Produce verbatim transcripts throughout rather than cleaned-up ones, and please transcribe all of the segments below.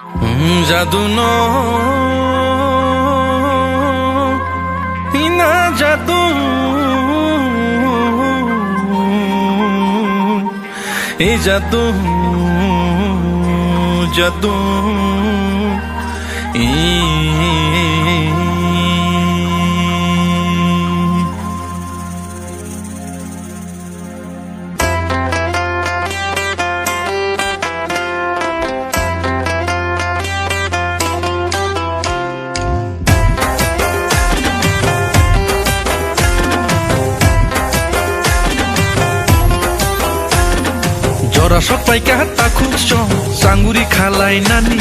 Jadu no, ina jadu, e jadu, jadu, e. Jora sok paikha takhuk song, changuri khalai nani.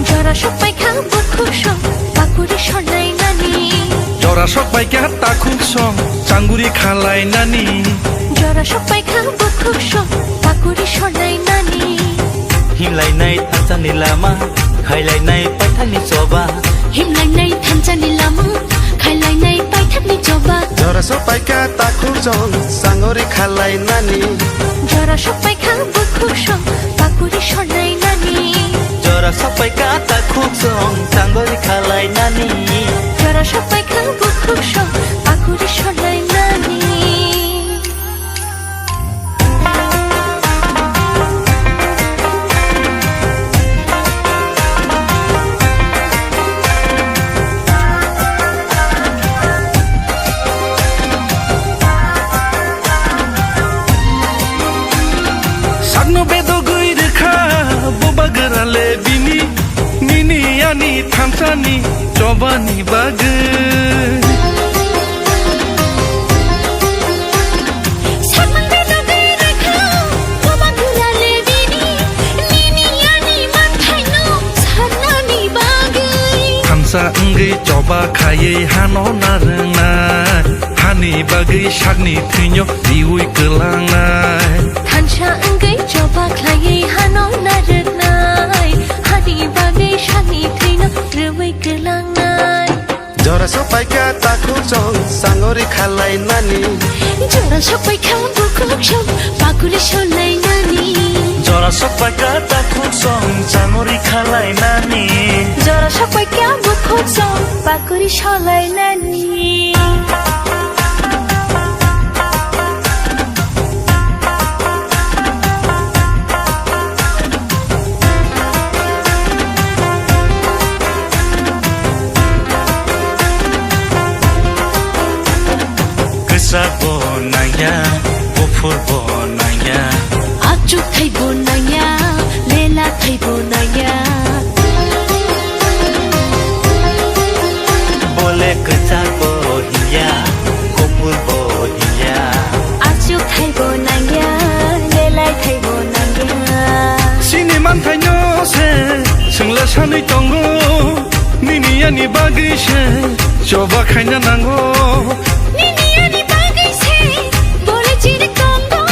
Jora sok paikha bukhuk song, pakuri sonai nani. Jora sok paikha takhuk song, changuri khalai nani. Jora sok paikha bukhuk song, pakuri sonai nani. Himlainai thansa ni lama, khailainai paithak ni choba. Himlainai thansa ni lama, khailainai paithak ni choba. Jora sok paikha takhuk song, changuri khalai nani. Jora sok paikha bukhuk song, pakuri sonai nani. Jora sok paikha takhuk song, changuri khalai nani. Jora sok paikha bukhuk song, pakuri sonai nani. Sakno bedogwi rwkha bo bagra le bini, nini ani thansani chobani bagwi. Sakno bedogwi rwkha bo bagra le bini, nini ani manthaino sanani bagwi. Thansa wngwi choba khaiwi hano narwknai, hani bagwi sakni thwino riwi kwlangnai. Thansa wngwi choba khlaiwi hano narwknai, hani bagwi sakni thwino riwi kwlangnai. Jora sok paikha takhuk song, changuri khalai nani. Jora sok paikha bukhuk song, pakuri sonai nani. Jora sok paikha takhuk song, changuri khalai nani. Jora sok paikha bukhuk song, pakuri sonai nani. Kwchak bo nangya, buphur bo nangya. Achuk thai bo nangya, lela thai bo nangya. Bole kwchak bo hiya, kuphur bo hiya. Achuk thai bo nangya, lelai thai bo nangya. Chini manthaino se, chwngla sanwi tongo. Nini ani bagwi se, choba khaina nango. Nini ani bagwi se, bole chini tongo.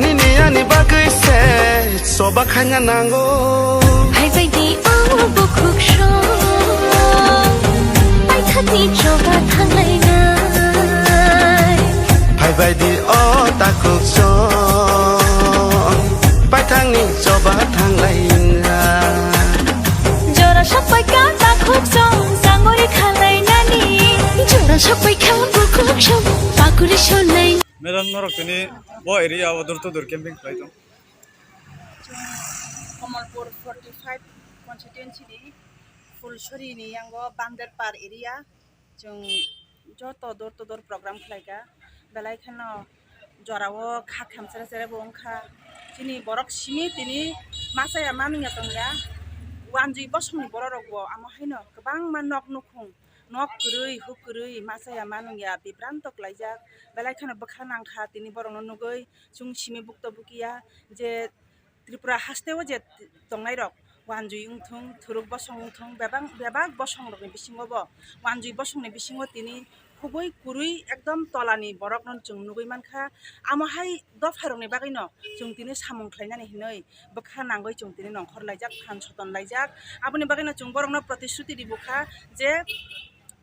Nini ani bagwi se, choba khaina nango. Phai bai di o bukhuk song, paithakni choba thanglainai. Phai bai di o takhuk song, paithakni choba thanglainai. Jora sok paikha takhuk song, changuri khalai nani. Jora sok paikha bukhuk song, pakuri sonai. Madam, norok tini bo area o door to door camping khlai tong. Chwng Kamalpur forty five constituency ni Phulsuri ni yango Banderpar area. Chwng joto door to door program khlai kha. Belai kheno jorao kha khamsere sere bo wng kha. Chini borok simi tini masa ya manung ya tong ya. Wanjwi bosong ni borok rok bo amo haino kwbangma nok nukhung, nok kwrwi, huk kwrwi, masa ya manung ya, bibranto klaijak. Belai kheno bwkha nang kha tini borok no nugwi. Chwng simi bukto bukiya je Tripura haste o je tongnai rok wanjwi wngthung, thuruk bosong wngthung, bebak, bebak bosong rokni bisingo bo wanjwi bosongni bisingo tini khubui kwrwi ekdom tolani borokno chwng nugwi mankha. Amo hai dopha rokni bagwino chwng tini samung khlainani hinwi bwkha nangwi chwng tini nongkhor laijak, phan soton laijak. Aboni bagwino chwng borokno protisuti ribukha je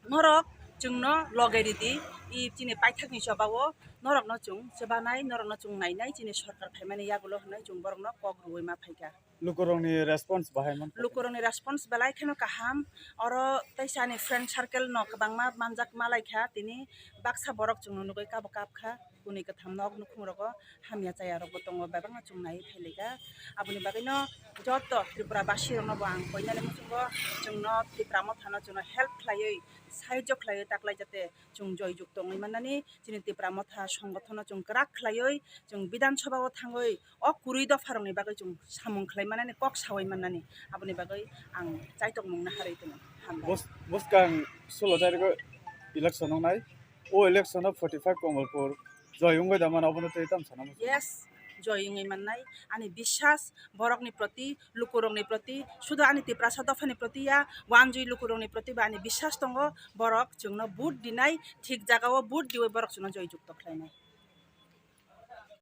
norok chwngno loge ridi, i chini paithakni chobao norokno chwng chubanai, norokno chwng nainai, chini sorkar phaimani yagulo hwnwi chwng borokno kok rwui ma phaikha. Lukurokni response bahai mankha. Lukurokni response belai kheno kaham. Oro teisa ani friend circle no kwbangma manjak malai kha, tini baksa borok chwngno nugwi kabo kap kha. Kuni kwtham nok nukhung rogo hamya chaya rok bo tongo, bebakno chwng nai phailika. Aboni bagwino joto Tripura basi rokno bo ang koinani muchungo chwngno Tipra Motha no chwngno help khlaiwi, sahajyo khlaiwi taklai jate chwng joyjukto wngwi mannani, chini Tipra Motha songothono chwng kwrak khlaiwi chwng Bidhan Sabha o thangwi o kwrwi dopha rokni bagwi chwng samung khlai mannani, kok sawi mannani, aboni bagwi ang chaitok mungna harwi tongo. Hambai. Bus-, buskang sulo tariko election wngnai. O election o forty five Komolpur joy wngwi da mano, obono tei tam sana muchungo. Yes, joy wngwi mannai. Ani biswas borokni proti, lukurokni proti, sudu ani Tiprasa dophani proti ya, wanjui lukurokni proti ba ani biswas tongo, borok chwngno vote dinai, thik jagao vote diwi borok chwngno joy jukto khlainai.